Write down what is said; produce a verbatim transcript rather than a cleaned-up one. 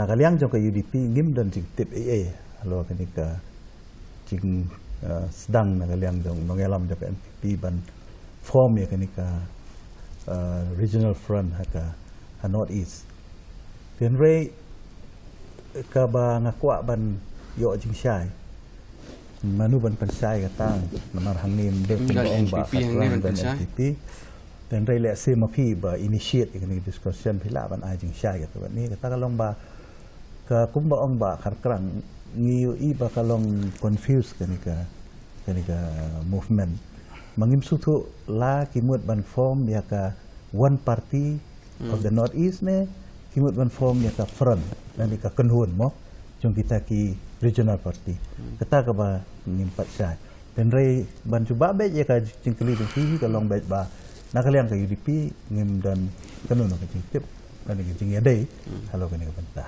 Na ka liang jong ka U D P ngim don jingtip ei ei halor kane ka jing, eh, sdang na ka liang jong nongïalam jong ka N P P ban form ïa kane ka, eh, regional front ha ka, ha North East. Hynrei kaba nga kwah ban ïoh jingshai, mano ban pynshai kata, namar hangne ym don ba ong ba khatwang ban N P P. Hynrei lehse ma phi ba initiate ïa kane ka discussion phi lah ban ai jingshai kata. Kane kata ka long ba ka kumba ong ba Kharkrang, ngi ïohi ba ka long confuse kane ka, kane ka movement. Ma ngim sngewthuh la ki mut ban form ïa ka one party of the North East ne ki mut ban form ïa ka front, lane ka kynhun mo jong kita ki regional party. Kata kaba ngim pat shai. Hynrei ban jubab beit ïa ka jingkylli jong phi, ka long beit ba na ka liang ka U D P ngim don kano kano ka jingtip lane ka jingïadei halor kane ka bynta.